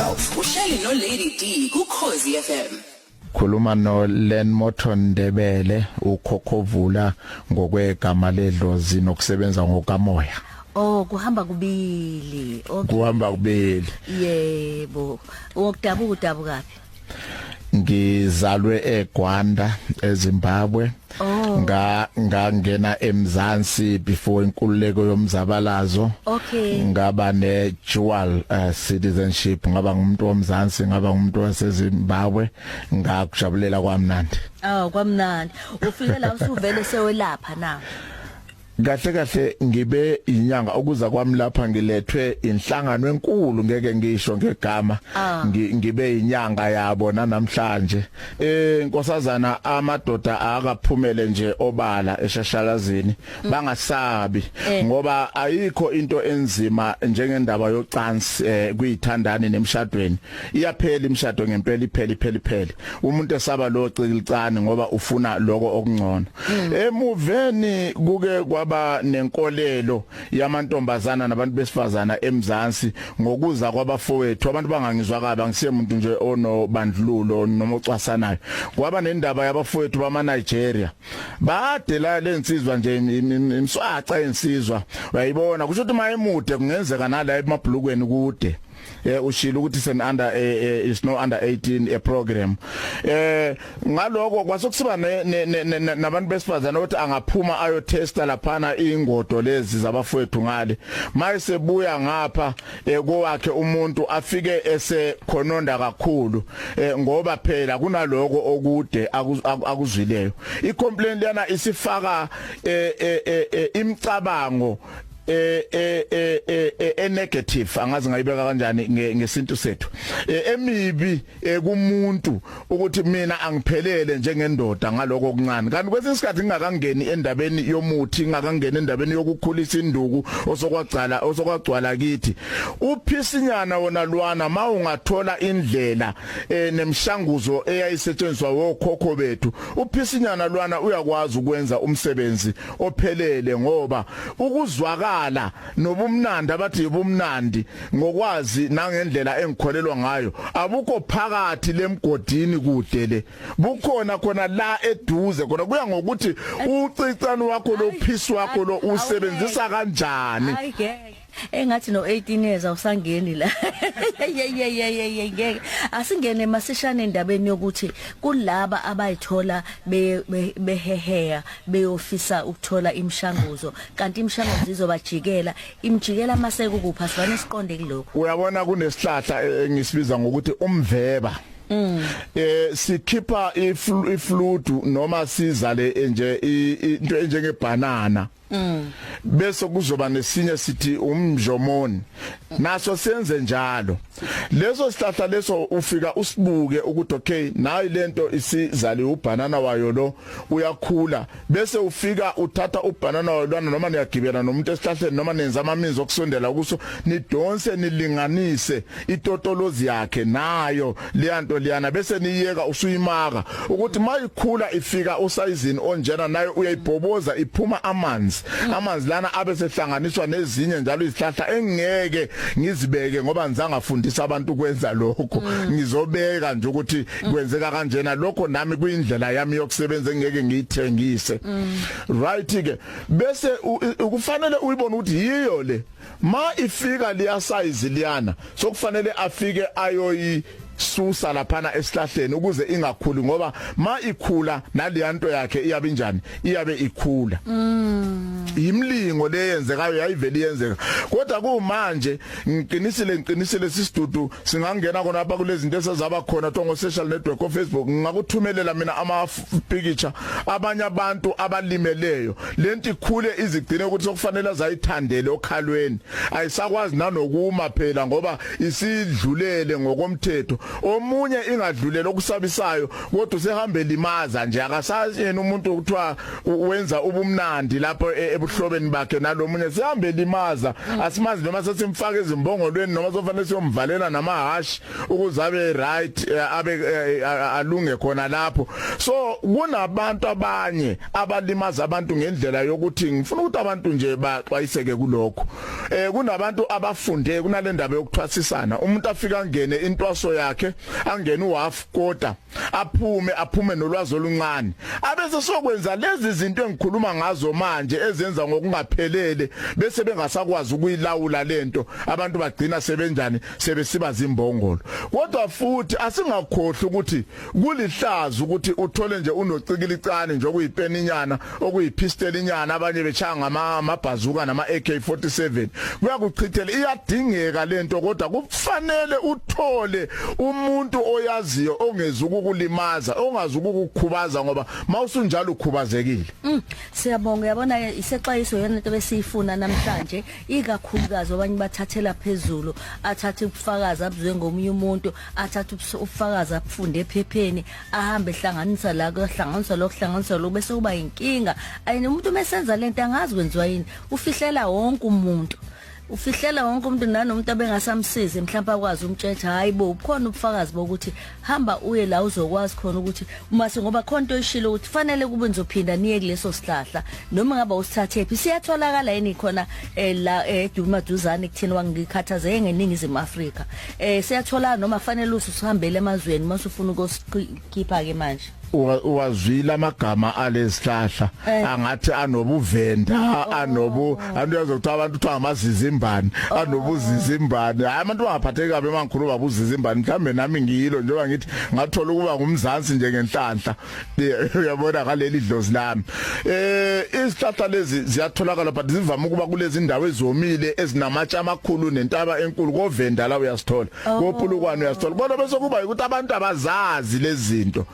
12 uhleli no Lady D ku Khozi FM. Khuluma no Len Morton Ndebele ukhokhovula ngokwegama ledlozi nokusebenza ngokamoya. Oh kuhamba kubili. Okay. Kuhamba kubili. Yebo. Wokudabuka udabukaphi? Ngizalwe eGwanda eZimbabwe. Oh. Nga ngangena eMzansi before inkululeko yomzabalazo. Okay. Ngaba ne dual citizenship ngaba ngumuntu womzansi ngaba ngumuntu waseZimbabwe ngakujabulela kwamnandi. Oh kwamnandi. Ufike la usuvele sewelapha na? Kahle kahle ngibe inyanga ukuza kwami lapha ngilethwe inhlangano enkulu ngeke ngisho ngegama ah. ngibe inyanga yabo namhlanje eh nkosazana amadoda akaphumele nje obala eshashalazini bangasabi eh. ngoba ayikho into enzima njengendaba yocansi eh, kuyithandani nemshadweni iyaphela imshado ngempela iphela iphela iphela umuntu esaba lo cikilicane ngoba ufuna lokho okungcono mm. Emuveni kuke kwaba nenkolelo yamantombazana nabantu besifazana eMzansi ngokuza kwabafowethu abantu bangangizwa kabi angisiye umuntu nje onobandlululo noma ocwasanayo kwaba nendaba yabafowethu bama Nigeria bade la lensizwa nje imswaca insizwa uyayibona kusho ukuthi mayemude kungenzeka nala emabhlukweni kude ushilo ukuthi sen under is no under 18 a program ngaloko kwasekusiba nabantu besifazana ukuthi angaphuma ayo testa laphana ingodo lezi zabafowethu ngale mayesebuya ngapha kowakhe umuntu afike esekhononda kakhulu ngoba phela kunaloko okude akuzwileyo i complaint lana isifaka imicabango eh eh eh eh, eh, eh negative angazi ngayibeka kanjani ngesintu sethu emibi kumuntu ukuthi mina angiphelele njengendoda ngaloko okuncane kanti kwesinye isikhathi ngingakangeni endabeni yomuthi ngingakangeni endabeni yokukhulisa induku osokwagcala osokwagcwala kithi uphisinyana wona lwana mawungathola indlela nemshanguzo eyayisetshenziswa wokhokho bethu uphisinyana lwana uyakwazi ukwenza umsebenzi ophelele ngoba ukuzwakala nobumnandi abathi yibumnandi ngokwazi nangendlela engikholelwa ngayo abukho phakathi lemgodini kude le bukhona khona la eduze khona kuya ngokuthi ucicane wakho lo phisi wakho lo usebenzisa kanjani. Engathi no 18 years awusangeni la. Yeyeyeyeye ngeke. Asingene masishane endabeni yokuthi kulaba abayithola beheheya beyofisa ukuthola imishanguzo kanti imishanguzo izobajikela imjikela mase kukupha sivane siqonde kulokho. Uyabona kunesihlahla engisibiza ngokuthi umveba. Sikhipha ifludu noma sizale nje into enjenge banana. Bese kuzoba nesinye sithi umjomoni naso senze njalo leso sihlahla leso ufika usibuke ukuthi okay nayi lento isizali ubanana wayo lo uyakhula bese ufika uthatha ubanana wayo lwana noma niyagibela nomuntu esihlahleni noma nenza amaminzi okusondela kuso nidonse nilinganise itotolozi yakhe nayo leyanto liyana bese niyeka usuyimaka ukuthi mayikhula ifika usayizini onjena nayo uyayibhoboza iphuma amanzi amanzi lana abe sehlanganiswa nezinye njalo izihlahla engeke ngizibeke ngoba ngizangafundisa abantu ukwenza lokho ngizobeka nje ukuthi kwenzeka kanjena lokho nami kuyindlela yami yokusebenza engeke ngiyithengise right ke bese kufanele uyibone ukuthi yiyo le ma ifika liya size liyana sokufanele afike ayoyi susa laphana esihlahleni ukuze ingakhuli ngoba ma ikhula naliyanto yakhe iyabe injani iyabe ikhula yimlingo leyenzekayo yayivele iyenzeka kodwa kumanje ngiqinisile ngiqinisile sisidudu singangena khona lapha kulezi zinto esezaba khona tongo social network o Facebook ngingakuthumelela mina ama picture abanye abantu abalimeleyo lento ikhule izigcine ukuthi sokufanele azayithandele okhalweni ayisakwazi nanokuma phela ngoba isidlulele ngokomthetho. Omunye ingadlulela okusabisayo, kodwa usehambe limaza nje, akasazi yena umuntu okuthiwa wenza ubumnandi lapho ebuhlobeni bakhe nalomunye, sihambe limaza. Asimazi noma sesimfaka ezimbongolweni noma sofanele siyomvalela namahashi ukuze abe right, abe alunge khona lapho. So kunabantu abanye abalimaza abantu ngendlela yokuthi ngifuna ukuthi abantu nje baxwayiseke kulokho. Kunabantu abafunde kunalendaba yokuthwasisana, umuntu afika angene intwaso yakhe, angene uhalf quarter, aphume nolwazi oluncane, abese sokwenza lezi zinto engikhuluma ngazo manje ezenza ngokungaphelele, bese bengasakwazi ukuyilawula lento. Abantu bagcina sebenjani? Sebesiba zimbongolo. Kodwa futhi asingakhohlwa ukuthi kulihlazo ukuthi uthole nje unocikilicane nje, okuyipeninyana, okuyipistolinyana, abanye bechaya ngamabhazuka nama AK47, kuyakuchithela. Iyadingeka lento, kodwa kufanele uthole umuntu oyaziyo, ongeza ukukulimaza, ongazi ukukukhubaza, ngoba mawusunjalo ukhubazekile. Siyabonga. Yabona isexwayiso yona into besiyifuna namhlanje, ikakhulukazi abanye bathathela phezulu, athathe ubufakazi abuzwe ngomunye umuntu, athathe ubufakazi abufunde ephepheni, ahambe ehlanganisa la, kuhlanganiswa lokho, hlanganiswa lokho, bese kuba inkinga. Ayini umuntu mesenza lento angazi kwenziwa yini, ufihlela wonke umuntu, ufihlela wonke umuntu, nanomuntu abengasamsizi mhlawumbe akwazi umtshetha, hayi bo, bukhona ubufakazi bokuthi hamba uye la uzokwazi khona ukuthi uma ngoba khona into oyishilo ukuthi fanele kube nizophinda niye kuleso sihlahla, noma ngabe usithathe phi, siyatholakala yini khona la edumaduzane kuthina, wangikhathazeke ngeningizimu Afrika, siyatholakala noma fanele usihambele emazweni masufuna ukosikhipha ke manje? Uwazwile amagama alesihlahla angathi anobuvenda, anobu antu yazokuthiwa abantu kuthiwa ngamazizimbane, anobuzizimbane. Hayi, abantu bangaphatheki kabi mangikhuluma buzizimbane, mhlambe nami ngiyilo, njengoba ngithi ngathola ukuba ngumzansi nje ngenhlanhla, uyabona, ngaleli dlozi lami. Izihlahla lezi ziyatholakala, but zivama ukuba kulezi ndawo ezomile ezinamatshe amakhulu nentaba enkulu. Kovenda la uyasithola, kopulukwane uyasithola, kodwa bese kuba ukuthi abantu abazazi lezi zinto,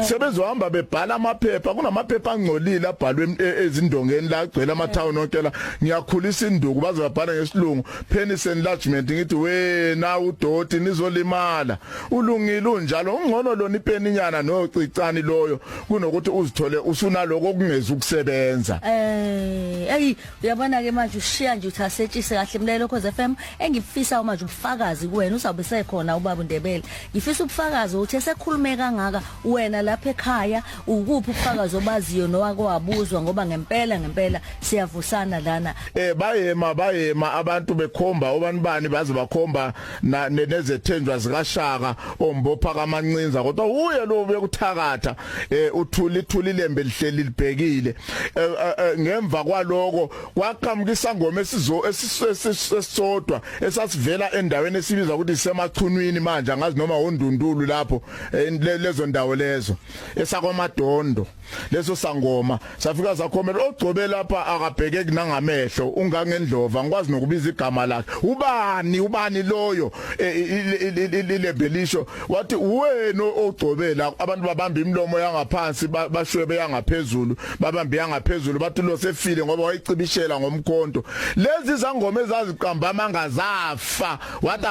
sebezohamba bebhala amaphepha. Kunamaphepha angcolile abhalwe ezindongeni la agcwele ama town onke la, ngiyakhulisa induku, baze babhala ngesilungu penis enlargement. Ngithi wena udoti, nizolimala. Ulungile unjalo, ungcono lona ipeninyana nocicani loyo kunokuthi uzithole usunaloko okungezi ukusebenza. Ey, uyabona ke manje ushiya nje uthi asetshise kahle mlelo Khoze FM. Engifisa manje ubufakazi kuwena, uzawube sekhona ubaba uNdebele. Ngifisa ubufakazi ukuthi esekhulume kangaka, wena lapha ekhaya ukuphi ubufakazi obaziyo nowake wabuzwa, ngoba ngempela ngempela siyavusana lana. Bayema abantu bekhomba obani bani, baze bakhomba nezethenjwa zikaShaka ombopha kaMancinza, kodwa uye lo bekuthakatha, uthuli ithulilembe lihleli libhekile. Ngemva kwaloko kwaqhamuka isangoma esizo esisodwa esasivela endaweni esibiza ukuthi isemachunwini manje, angazi noma ondundulu lapho, lezo ndawo lezo esakwaMadondo. Leso sangoma safika sakhomela ogcobe lapha, akabheke kunangamehlo, ungangendlova, ngikwazi nokubiza igama lakhe, ubani ubani loyo, ilembelisho wathi wena ogcobe la. Abantu babamba imilomo yangaphansi, bashwebe yangaphezulu, babambe yangaphezulu, bathi lo sefile ngoba wayicibishela ngomkhonto. Lezi zangoma ezaziqamba amanga zafa, wathi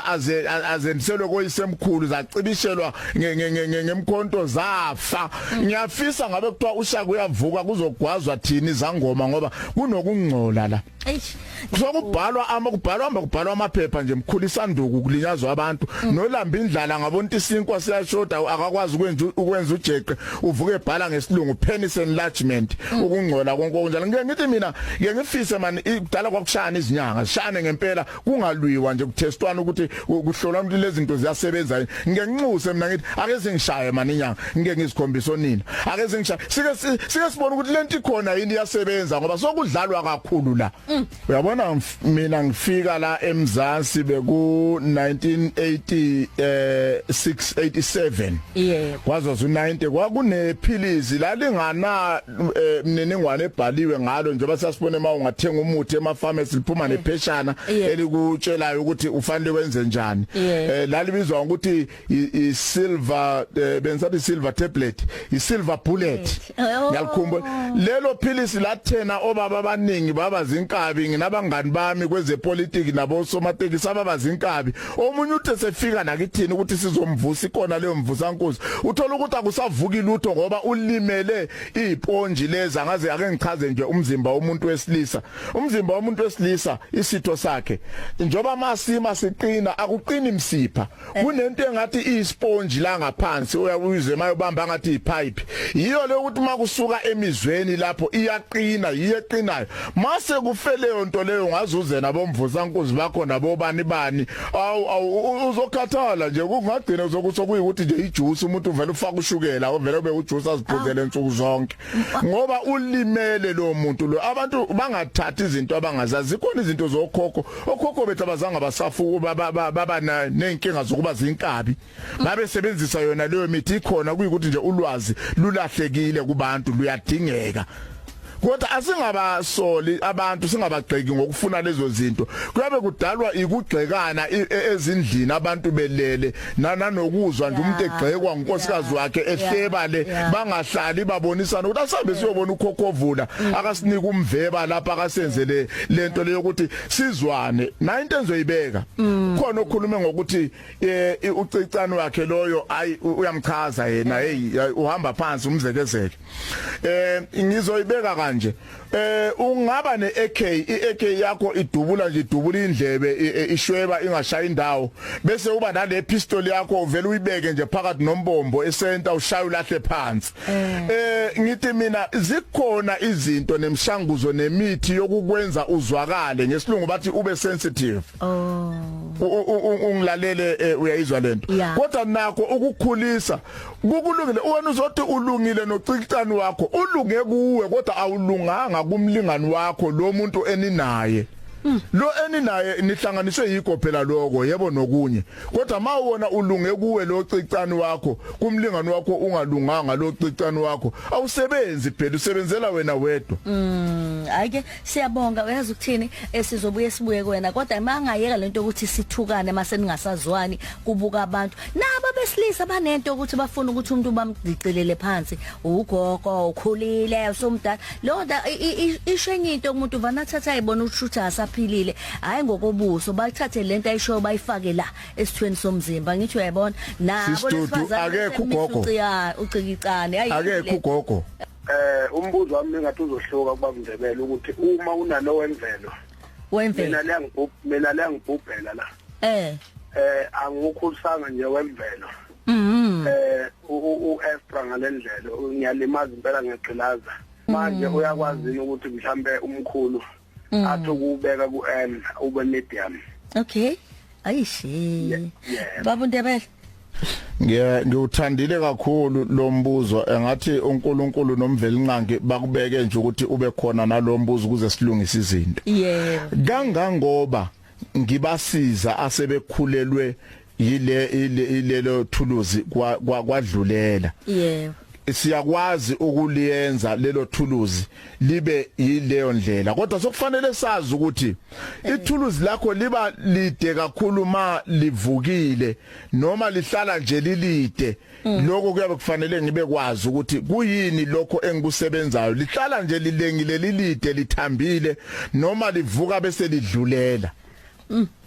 aze azendiselwe koyisemkhulu, zacibishelwa ngemkhonto zafa. Ngiyafisa ngabe kuthiwa uShaka uyavuka, kuzogwazwa thini izangoma, ngoba kunokungcola la. Eish. Sokubhalwa ama kubhalwa hamba kubhalwa amaphepha nje, mkhulu isanduku, kulinyazwa abantu nolamba indlala, ngabona isinkwa siyashoda, akakwazi ukwenza ujeqe, uvuke ebhala ngesilungu penis enlargement. Ukungcola konke okunjalo, ngike ngithi mina ngike ngifise man, kudala kwakushayana izinyanga, zishayane ngempela, kungalwiwa nje, kuthestwana ukuthi kuhlolwa ukuthi lezi zinto ziyasebenza yini. Ngike nginxuse mina ngithi ake singishaye man inyanga, ngike ngizikhombise onina, ake singishaye, sike sibone ukuthi lento ikhona yini, iyasebenza, ngoba sokudlalwa kakhulu la. Uyabona, mina ngifika la eMzansi beku 1986, 87. Kwazoza u90, kwakunephilisi lalingana mniningwane ebhaliwe ngalo, njengoba sasibone uma ungathenga umuthi ema pharmacy liphuma nepheshana elikutshelayo ukuthi ufanele wenze njani. Lalibizwa ngokuthi i silver, bengisathi silver tablet, i silver bullet. Ngiyakhumbula lelo philisi lathena obaba abaningi baba zinkabi. zinkabi, nginabangani bami kwezepolitiki nabo somatekisi ababazinkabi. Omunye uthe sefika nakithini ukuthi sizomvusa, ikona leyo mvusankuzi, uthola ukuthi akusavuki lutho ngoba ulimele iziponji lezi. Angaze ake ngichaze nje umzimba womuntu wesilisa. Umzimba womuntu wesilisa, isitho sakhe, njoba masima siqina, akuqini imsipha, kunento engathi iyisponge la ngaphansi, uyakuyizwe mayobamba ngathi ipipe. Yiyo le ukuthi makusuka emizweni lapho iyaqina, yiyo eqinayo. Mase kufe leyo nto leyo, ngazuze nabomvusankuzi bakho nabobani bani, awu uzokhathala nje, kungagcina uzokuthi nje ijuice, umuntu uvela ufaka ushukela, uvela ube ujuice aziphuzele insuku zonke, ngoba ulimele lo muntu lo. Abantu bangathathi izinto abangazazi. Zikhona izinto zokhokho, okhokho bethu abazange basafuka baba nenkinga zokuba zinkabi, babesebenzisa yona leyo mithi ikhona. Kuyikuthi nje ulwazi lulahlekile kubantu, luyadingeka, kodwa asingabasoli abantu, singabagxeki ngokufuna lezo zinto. Kuyabe kudalwa ikugxekana ezindlini, abantu belele, nanokuzwa nje umuntu egxekwa unkosikazi wakhe, ehleba le, bangahlali babonisana ukuthi asambe siyobona ukhokhovula, akasinike umveba lapha, akasenzele lento leyo ukuthi sizwane. Na into enzoyibeka khona, okhulume ngokuthi ucicane wakhe loyo, ayi, uyamchaza yena, hey, uhamba phansi umzekezeke. Ngizoyibeka kanje, ungaba neAK, iAK yakho idubula nje, idubula indlebe, ishweba, ingashaya indawo, bese uba nale pistol yakho, uvela uyibeke nje phakathi nombombo esenta, ushaya ulahle phansi. Ngithi mina zikhona izinto nemishanguzo nemithi yokukwenza uzwakale, ngesilungu bathi ube sensitive. Oh. Ungilalele, uyayizwa lento? Kodwa nakho ukukhulisa kukulungile. Wena uzothi ulungile nocicane wakho, ulunge kuwe, kodwa awulunganga kumlingani wakho, lo muntu eninaye, lo eninaye nihlanganiswe yikho phela lokho, yebo, nokunye. Kodwa mawona ulunge kuwe lo cicane wakho, kumlingani wakho ungalunganga, lo cicane wakho awusebenzi phela, usebenzela wena wedwa. Ayike, siyabonga. Uyazi ukuthini, sizobuye sibuye kuwena, kodwa mangayeka lento ukuthi sithukane mase ningasazwani, kubuka abantu. Nabo besilisa banento ukuthi bafuna ukuthi umuntu bamdicelele phansi, ugogo, ukhulile, usumdala. Leyo nto isho enye into kumuntu, vana athatha ayibona ukuthi asaphilile, hayi ngokobuso. Bathathe lento ayishoyo bayifake la esithweni somzimba, ngithi uyayibona nabo. Sis Dudu, akekho ugogo. Ucikicane. Akekho ugogo. Umbuzo wami engathi uzohluka kuba Ndebele ukuthi uma unalo wemvelo, wemvelo, mina leyangibhubhela la. Angikukhulisanga nje wemvelo. U extra ngalendlela ngiyalimaza impela, ngiyagqilaza. Manje uyakwazi yini ukuthi mhlambe umkhulu athi ukubeka ku M, ube medium? Okay, ayishi. Yeah. Baba Ndebele. Ngiye ngiwuthandile kakhulu lo mbuzo, engathi uNkulunkulu noMvelinqangi bakubeke nje ukuthi ube khona nalombuzo ukuze silungise izinto. Kangangoba ngibasiza asebekhulelwe yile ilelo thuluzi kwadlulela. Siyakwazi ukuliyenza lelo thuluzi libe yileyo ndlela, kodwa sokufanele sazi ukuthi ithuluzi lakho liba lide kakhulu ma livukile noma lihlala nje lilide. Lokho kuyabe kufanele ngibe kwazi ukuthi kuyini lokho engikusebenzayo, lihlala nje lilengile, lilide, lithambile, noma livuka bese lidlulela.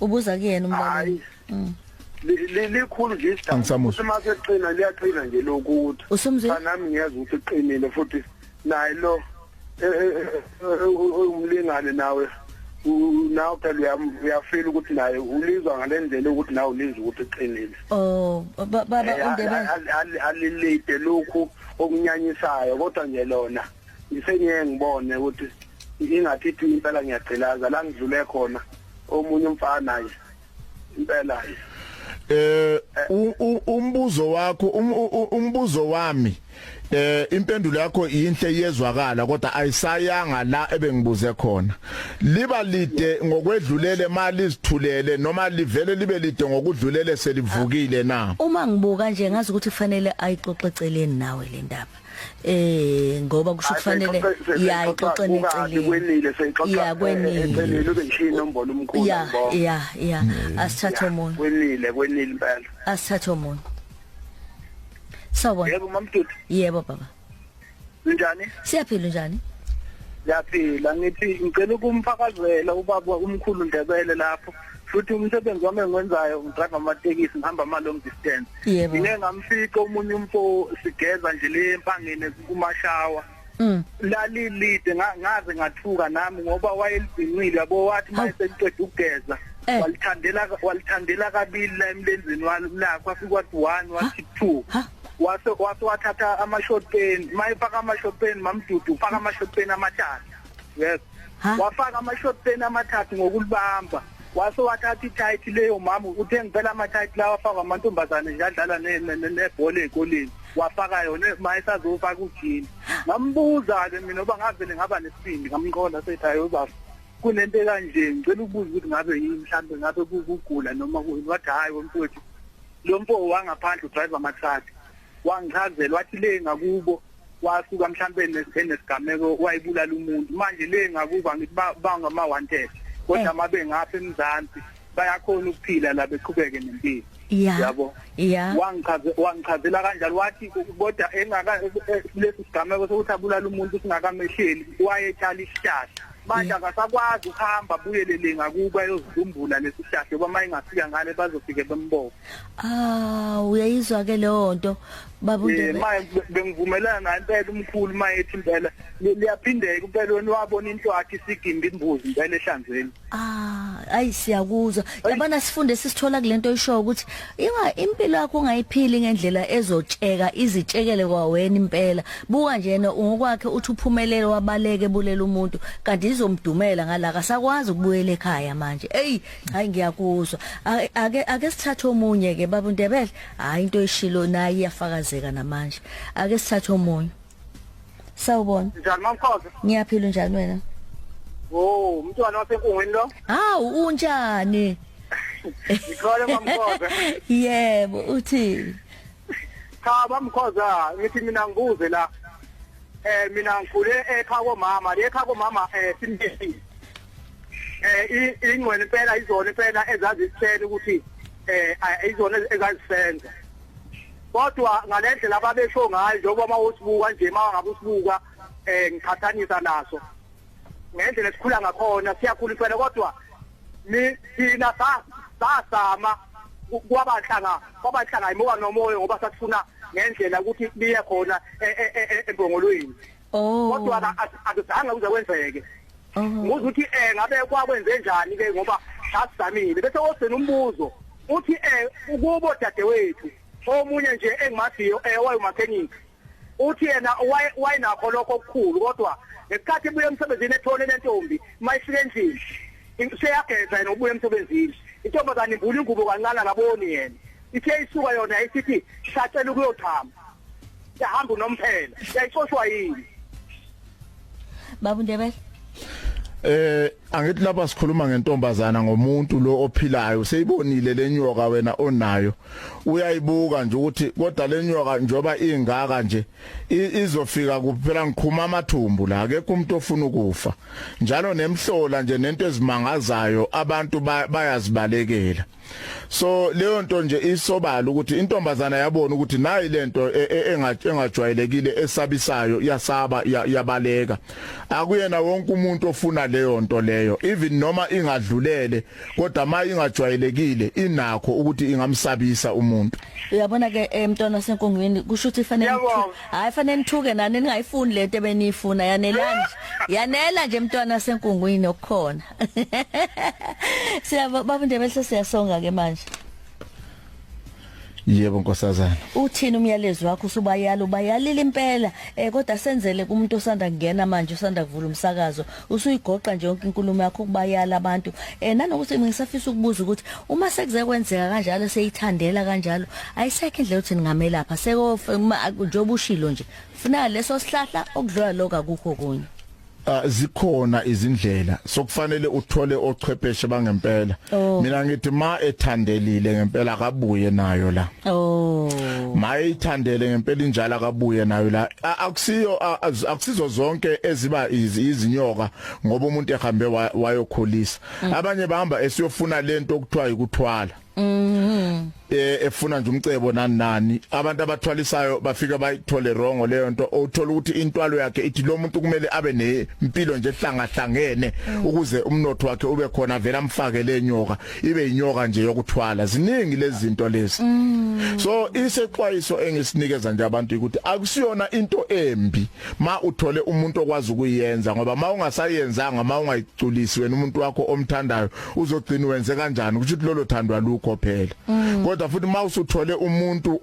Ubuza kuyena umlaleli. Hayi. Likhulu nje isidaba. Angisamuzwa. Uma seqina, liyaqina nje lokhu ukuthi. Usumzwile? Cha, nami ngiyeza ukuthi iqinile, futhi naye lo umlingane nawe, nawe phela uyafeel ukuthi naye ulizwa ngalendlela ukuthi nawe ulizwa ukuthi iqinile. Oh, baba uNdebele. Alilide lokhu okunyanyisayo, kodwa nje lona ngisengiye ngibone ukuthi ingathi ithi impela ngiyagqilaza la ngidlule khona omunye umfana naye impela. Umbuzo wakho, umbuzo wami, impendulo yakho yinhle, iyezwakala, kodwa ayisayanga la ebengibuze khona. Liba lide ngokwedlulele mali izithulele, noma livele libe lide ngokudlulele selivukile na? Uma ngibuka nje, ngazi ukuthi kufanele ayixoxe eceleni nawe le ndaba, ngoba kusho kufanele ya ixoxe neceleni. Kwenile, seyixoxa. Ya, kwenile. Eceleni ube ngishiya inombolo umkhulu. Ngibonga. Ya, asithathe omunye. Kwenile, kwenile impela. Asithathe omunye. Sawubona. Yebo, Mamdudu. Yebo, baba. Njani? Siyaphila, njani? Ngiyaphila, ngithi ngicela ukumfakazela ubaba umkhulu Ndebele lapho. Futhi umsebenzi wami engiwenzayo, ngidrive amatekisi, ngihamba ama long distance. Ngike ngamfica omunye umfo sigeza nje le empangeni kumashawa. Lalilide, ngaze ngathuka nami ngoba wayelibhincile, yabo. Wathi mayeseqeda ukugeza, walithandela kabili la emlenzeni walo lakho, wafika wathi 1, wathi 2, wase wathatha ama short pen. Mayefaka ama short pen, mamdudu, ufaka ama short pen amathathu, yes. Wafaka ama short pen amathathu ngokulibamba, wase wathatha i-tight leyo, mama. Uthe ngempela ama-tight lawa afakwa amantombazane nje adlala nebhola ey'koleni, wafaka yona mayesazofaka ujini. Ngambuza-ke mina, ngoba ngavele ngaba nesibindi, ngamqonda, sethi, "Hayi ubaba, kunento ekanje, ngicela ukubuza ukuthi ngabe yini, mhlambe ngabe kukugula noma kuyini?" Wathi, "Hhayi wemfowethu, lo mfo wangaphandle udrive ama-truck." Wangichazela, wathi le ngakubo wasuka mhlambe enesigameko, wayibulala umuntu. Manje le ngakubo, angithi bangama-wanted, kodwa mabe ngapha eMzansi bayakhona ukuphila la, beqhubeke nempilo. Yabo. Wangichazela kanjalo, wathi kodwa engaka lesi sigameko sokuthi abulala umuntu singakamehleli, wayetshala isihlahla. Manje akasakwazi ukuhamba abuyelele ngakubo ayozidumbula lesi sihlahla, ngoba uma engafika ngale bazofike bembophe. Ah, uyayizwa ke leyo nto, baba uNdebele. Manje bengivumelana naye impela umkhulu mayethi impela liyaphindeka impela, wena wabona inhlwathi isigimba imbuzi impela ehlanzeni. Ah, ayi, siyakuzwa. Yabona, sifunde sisithola kulento oyisho ukuthi inga impilo yakho ungayiphili ngendlela ezotsheka izitshekele kwawena impela. Buka nje yena ngokwakhe uthi uphumelele, wabaleke ebulela umuntu, kanti izomdumela ngala, akasakwazi ukubuyela ekhaya manje. Ey, hayi, ngiyakuzwa. Ake sithathe omunye ke, baba uNdebele. Hayi, into oyishilo nayi iyafakazeka namanje. Ake sithathe omunye. Sawubona. Njani, mamkhoze? Ngiyaphila, njani wena? Oh, umntwana wasenkungwini lo. Hawu, unjani? Ngikhole, mamkhoze. Yebo, uthi. Cha, mamkhoza, ngithi mina ngibuze la. Mina ngikhule ekhaya komama, le ekhaya komama simbi. Ingcwele impela, izona impela ezazisitshela ukuthi izona ezazisenza. Kodwa ngalendlela ababesho ngayo, njengoba mawusibuka nje, mangabe usibuka ngiqhathanisa naso ngendlela esikhula ngakhona, siyakhula impela, kodwa ni thina sasama kwabanhlanga imuka nomoya, ngoba sasifuna ngendlela ukuthi liye khona embongolweni. Kodwa akuzange kuze kwenzeke. Ngibuza ukuthi ngabe kwakwenze njani ke, ngoba sasizamile. Bese wogcina umbuzo uthi ukubo dadewethu omunye nje engimaziyo, wayemakhenikhi, uthi yena wayenakho lokho okukhulu, kodwa ngesikhathi ebuya emsebenzini ethole lentombi, mayifika endlini seyageza yena, ubuya emsebenzini, intombazane imbula ingubo kancane, akaboni yena. Ithe isuka yona isithi sacela ukuyochama, yahamba unomphela. Yayixoshwa yini? Baba uNdebele. Angithi lapha sikhuluma ngentombazana, ngomuntu lo ophilayo, seyibonile lenyoka wena onayo, uyayibuka nje ukuthi kodwa lenyoka njoba ingaka nje izofika kuphela ngikhuma amathumbu la, akekho umuntu ofuna ukufa njalo, nemhlola nje nento ezimangazayo, abantu bayazibalekela. So leyo nto nje isobala ukuthi intombazana yabona ukuthi nayi lento engajwayelekile esabisayo, yasaba, yabaleka. Akuyena wonke umuntu ofuna leyo nto leyo, even noma ingadlulele, kodwa ma ingajwayelekile inakho ukuthi ingamsabisa umuntu. Uyabona ke, mntwana senkungwini, kusho ukuthi fanele hayi, fanele nithuke nani, ningayifuni lento ebeniyifuna. Yanela nje, yanela nje, mntwana senkungwini, okukhona. Siyabonga, baba Ndebele, siyasonga ke manje. Yebo, nkosazana. Uthini umyalezo wakho usubayala, ubayalile impela, kodwa senzele kumuntu osanda kungena manje, usanda kuvula umsakazo, usuyigoqa nje yonke inkulumo yakho ukubayala abantu, nanokuthi ngisafisa ukubuza ukuthi uma sekuze kwenzeka kanjalo, seyithandela kanjalo, ayisekho indlela ukuthi ningamelapha seko njengoba ushilo nje, funa leso sihlahla, okudlula lokho akukho kunye? Zikhona izindlela, sokufanele uthole ochwepheshe bangempela. Mina ngithi ma ethandelile ngempela, akabuye nayo la. Ma ethandele ngempela injalo, akabuye nayo la. Akusiyo akusizo zonke eziba izinyoka ngoba umuntu ehambe wayokhulisa. Abanye bahamba esiyofuna lento okuthiwa ukuthwala. Efuna nje umcebo nani nani. Abantu abathwalisayo bafika bayithole wrong leyo nto. Uthola ukuthi intwalo yakhe ithi lo muntu kumele abe nempilo nje ehlangahlangene ukuze umnotho wakhe ube khona, vele amfake le nyoka, ibe inyoka nje yokuthwala. Ziningi lezi zinto lezi. So isexwayiso engisinikeza nje abantu ukuthi akusiyona into embi ma uthole umuntu okwazi ukuyenza, ngoba ma ungasayenzanga, ma ungayiculisi wena umuntu wakho omthandayo, uzogcina wenze kanjani? Kusho ukuthi lolo thando alukho phela. Kodwa futhi ma usuthole umuntu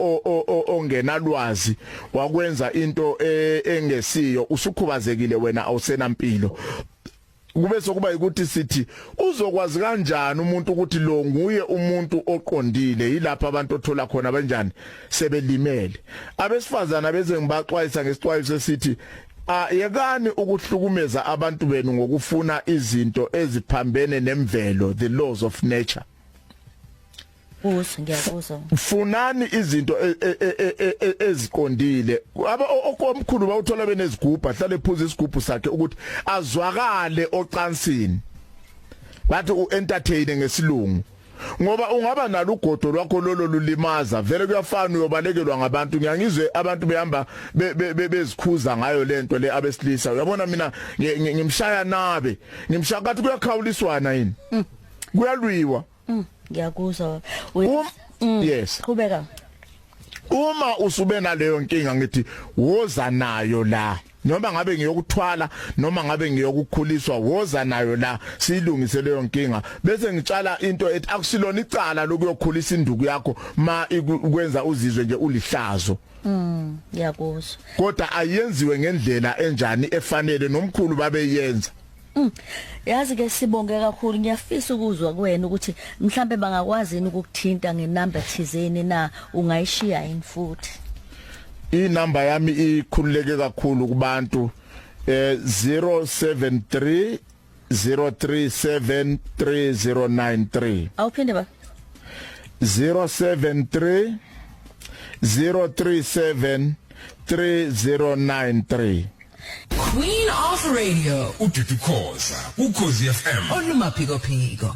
ongenalwazi wakwenza into engesiyo, usukhubazekile wena, awusenampilo. Kube sokuba ukuthi sithi uzokwazi kanjani umuntu ukuthi lo nguye umuntu oqondile? Yilapha abantu othola khona kanjani sebelimele abesifazana, bese ngibaxwayisa ngesixwayiso esithi yekani ukuhlukumeza abantu benu ngokufuna izinto eziphambene nemvelo, the laws of nature. Uzwa, ngiyakuzwa. Funani izinto eziqondile. Aba okomkhulu bawuthola benezigubhu, ahlale ephuza isigubhu sakhe ukuthi azwakale ocansini, bathi uentertain ngesilungu, ngoba ungaba nalo ugodo lwakho lolo lulimaza vele, kuyafana uyobalekelwa ngabantu. Ngiyangizwe abantu behamba bezikhuza ngayo lento le abesilisa. Uyabona, mina ngimshaya nabe ngimshaya, kathi kuyakhawuliswana yini, kuyalwiwa. Ngiyakuzwa. Yes. Qhubeka. Uma usube naleyo nkinga, ngithi woza nayo la, noma ngabe ngiyokuthwala noma ngabe ngiyokukhuliswa, woza nayo la siyilungise leyo nkinga. Bese ngitshala into ethi akusilona icala lokuyokhulisa induku yakho ma ikwenza uzizwe nje ulihlazo. Ngiyakuzwa. Kodwa ayenziwe ngendlela enjani efanele, nomkhulu babeyenza. Yazi ke, sibonge kakhulu. Ngiyafisa ukuzwa kuwena ukuthi mhlambe bangakwazi yini ukukuthinta ngenamba thizeni na, ungayishiya yini futhi? Inamba yami ikhululeke kakhulu kubantu, 073 037 3093. Awuphinde ba. 073 037 3093. Queen of Radio. Ududu Khoza, Ukhozi FM. Olumaphiko phiko.